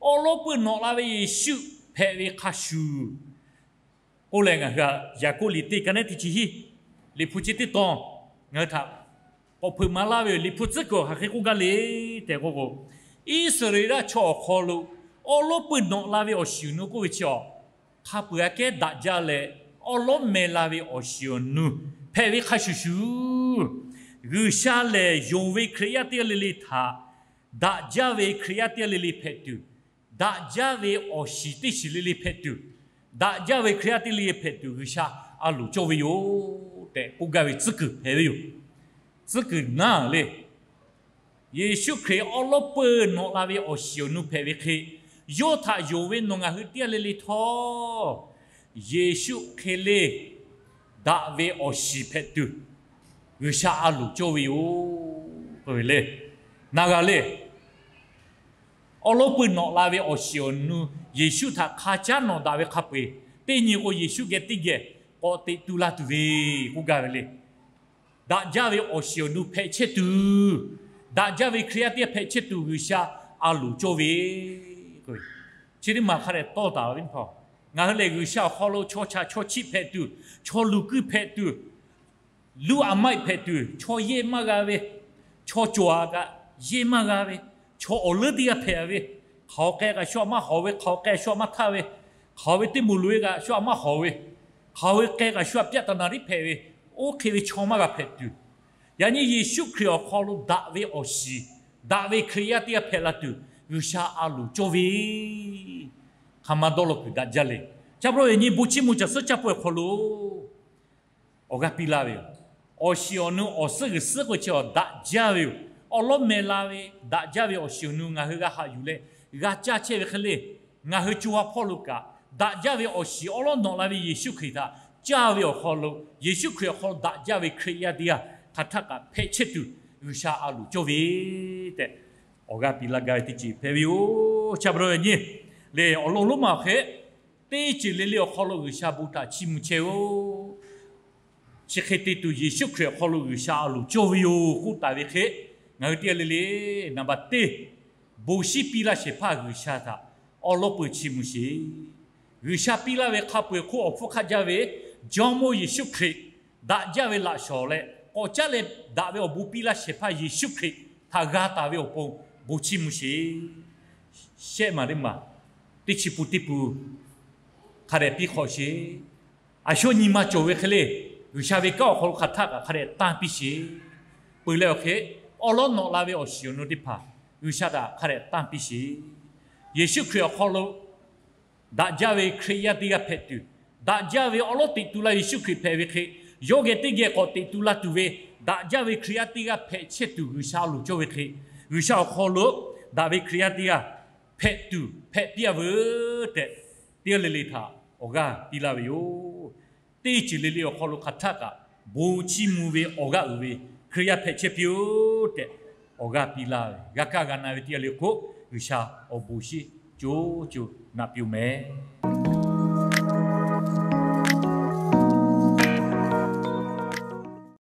awˉ lawˉ peuˇ nawꞈ la ve Yeˍsuˆ hpehꞈ ve hk'a shuˍ k'oˆ leh ngaˬ hui a Yaˍkoˆ liꞈ teˇ ka naˉ teˇ chi hiˉ, Liꞈ hpu chi teˇ tawn ngaˬ hui htaꞈ k'awꞈ hpeuꞈ maˍ laˇ ve yoˬ. Liꞈ hpu tcuhˉ kuiˬ hk'aˬ hk'e k'oˆ gaˇ le tehꞈ k'oˆ k'o, Iˉsaˍreˍlaˆ chaw awˬ hk'aw lo awˉ lawˉ peuˇ nawꞈ la ve awˬ shiˍ awˬ nu k'oˆ ve chi awˬ hk'a peu-eˬ aꞈ kehˉ daꞈ jaˇ leh, awˉ lawˉ meh la ve awˬ shiˍ awˬ nu hpehꞈ ve hk'a shuˍ shuˍ, G'uiˬsha lehˬ yonˍ ve Hkriꞈ yaˇ teˇ g'aˇ le le htaꞈ daꞈ jaˇ ve Hkriꞈ yaˇ teˇ g'aˇ le le hpehꞈ tuˬ, daꞈ jaˇ ve awˬ shiˍ teˇ shiˍ le le hpehꞈ tuˬ, daꞈ jaˇ ve Hkriꞈ yaˇ teˇ g'aˇ le le hpehꞈ tuˬ G'uiˬsha a loˍ cawˇ ve yoˬ tehꞈ k'oˆ gaˇ ve tcuhˉ kuiˬ hpehꞈ ve yoˬ. Tcuhˉ kuiˬ naˉ le, Yeˍsuˆ Hkriꞈ awˉ lawˉ peuˇ nawꞈ la ve awˬ shiˍ awˬ nu hpehꞈ ve hk'e, Yawˇ htaꞈ yonˍ ve nawˬ ngaˬ hui teˇ g'aˇ le le htawˇ, Yeˍsuˆ hk'e le daꞈ ve awˬ shiˍ hpehꞈ tuˬ, G'uiˬsha a loˍ cawˇ ve yoˬ k'oˆ ve le. Naˬ g'a le. Awˉ lawˉ pui nawꞈ la ve awˬ shiˍ awˬ nu, Yeˍsuˆ htaꞈ hk'a caˉ nawꞈ daꞈ ve hk'a peu-eˬ, teˇ nyi k'o Yeˍsuˆ geh teˇ geh k'awꞈ teꞈ tu la tuˬ ve k'oˆ gaˇ ve le. Daꞈ jaˇ ve awˬ shiˍ awˬ nu hpehꞈ chehˇ tuˬ, daꞈ jaˇ ve Hkriꞈ yaˇ teˇ g'aˇ hpehꞈ chehˇ tuˬ G'uiˬsha a loˍ cawˇ ve k'o, chi teˇ maˬ hk'a dehꞈ tawˇ taˍ ve teˇ hpaˍ, ngaˬ hui lehˬ G'uiˬsha awˬ hk'aw lo chaw chaꞈ chaw chiˆ hpehꞈ tuˬ, chaw luˬ kuiˬ hpehꞈ tuˬ, luˇ a maiˆ hpehꞈ tuˬ, chaw yehˇ maˇ g'a ve, chaw cawˬ-a kaꞈ yehˇ maˇ g'a ve, chaw awˬ leuˉ teˇ g'aˇ hpehꞈ ve, hk'aˬ hk'e kaꞈ shu aꞈ maˇ hawˍ ve, hk'aˬ hk'e shu aꞈ maˇ htaˇ ve, hk'aˬ ve teˇ moˍ loꞈ-e kaꞈ shu aꞈ maˇ hawˍ ve, hk'aˬ ve hk'e kaꞈ shu aꞈ pyaˆ taˍ naˍ riˆ hpehꞈ ve, oˇ hk'e ve chaw maˇ g'a hpehꞈ tuˬ, yaꞈ nyi Yeˍsuˆ Hkriꞈ awˬ hk'aw lo daꞈ ve awˬ shiˍ, daꞈ ve Hkriꞈ yaˇ teˇ g'aˇ hpehꞈ la tuˬ G'uiˬsha a loˍ cawˇ ve hk'aˬ ma dawˇ law kuiˬ daꞈ jaˇ le. Chi pa taw yaꞈ nyi bon chiˇ mvuh caˬ suhˉ caˇ pawehˇ awˬ hk'aw lo awˬ g'aˇ piˇ laˇ ve yoˬ. Awˬ shiˍ awˬ nu awˬ suhˉ g'uiˬ suhˉ k'oˆ chi awˬ daꞈ jaˇ ve yoˬ. Awˉ lawˉ meh la ve daꞈ jaˇ ve awˬ shiˍ awˬ nu ngaˬ hui g'a haꞈ yuˬ leh g'a caˇ chehˇ ve hk'e le, ngaˬ hui co ha hpawˇ lo kaꞈ daꞈ jaˇ ve awˬ shiˍ awˉ lawˉ nawꞈ la ve Yeˍsuˆ Hkriꞈ htaꞈ caˇ ve awˬ hk'aw lo, Yeˍsuˆ Hkriꞈ awˬ hk'aw lo daꞈ jaˇ ve Hkriꞈ yaˇ teˇ g'aˇ hk'aˬ htaˆ kaꞈ hpehꞈ chehˇ tuˬ G'uiˬsha a loˍ cawˇ ve tehꞈ awˬ g'aˇ piˇ laˇ gaˇ ve teˇ ceuˬ hpehꞈ ve yoˬ. Chi pa taw yaꞈ nyi lehˬ awˬ lawn lonˉ ma awˬ hk'e teˇ ceuˬ le le awˬ hk'aw lo G'uiˬsha bon htaꞈ chiˇ mvuh chehˇ-oˆ. Chi hk'e te tuˬ Yeˍsuˆ Hkriꞈ awˬ hk'aw lo G'uiˬsha a loˍ cawˇ ve yoˬ k'oˆ taˍ ve hk'e, ngaˬ hui teˇ g'aˇ le le naˍ baˬ teˇ, bon shiˉ piˇ laˇ shehˍ hpaˇ G'uiˬsha htaꞈ awˉ lawˉ pui chiˇ mvuh sheˍ. G'uiˬsha piˇ laˇ ve hk'a peu-eˬ hk'oˆ awˬ hpfuhˇ hk'aˆ jaˇ ve Jawˇmawˇ Yeˍsuˆ Hkriꞈ daꞈ jaˇ ve laꞈ shawˍ leh k'awꞈ caˉ leh daꞈ ve awˬ bon piˇ laˇ shehˍ hpaˇ Yeˍsuˆ Hkriꞈ htaꞈ g'a taˍ ve awˬ pon bon chiˇ mvuh sheˍ. Shehˆ maˬ teˇ maˬ, teˇ chi pun teˇ pun hk'a dehꞈ piˇ hk'awꞈ sheˍ. Aˬ shu nyi ma cawˬ ve hk'e le, G'uiˬsha ve kanˉ awˬ hk'aw lo hk'aˬ htaˆ kaꞈ hk'a dehꞈ tanˇ piˇ sheˍ. Peuˬ leh awˬ hk'e awˉ lawˉ nawꞈ la ve awˬ shiˍ awˬ nu teˇ hpaˍ G'uiˬsha htaꞈ hk'a dehꞈ tanˇ piˇ sheˍ. Yeˍsuˆ Hkriꞈ awˬ hk'aw lo daꞈ jaˇ ve Hkriꞈ yaˇ teˇ g'aˇ hpehꞈ tuˬ, daꞈ jaˇ ve awˉ lawˉ teꞈ tu laˇ Yeˍsuˆ Hkriꞈ hpehꞈ ve hk'e, yawˇ geh teˇ geh k'awꞈ teꞈ tu la tuˬ ve daꞈ jaˇ ve Hkriꞈ yaˇ teˇ g'aˇ hpehꞈ chehˇ tuˬ G'uiˬsha a loˍ cawˇ ve hk'e, G'uiˬsha awˬ hk'aw lo daꞈ ve Hkriꞈ yaˇ teˇ g'aˇ hpehꞈ tuˬ hpehꞈ piˇ-a veuˬ tehꞈ, teˇ g'aˇ le le htaꞈ awˬ g'aˇ piˇ laˇ ve yoˬ. Teˇ ceuˬ le le awˬ hk'aw lo hk'aˬ htaˆ kaꞈ bon chiˇ mvuh ve awˬ g'aˇ uiˍ ve Hkriꞈ yaˇ hpehꞈ chehˇ piˇ-oˆ tehꞈ, awˬ g'aˇ piˇ laˇ ve g'a kaˇ g'a na ve teˇ g'aˇ le k'o, G'uiˬsha awˬ bon shinˉ co co naꞈ piˇ-oˬ mehˍ.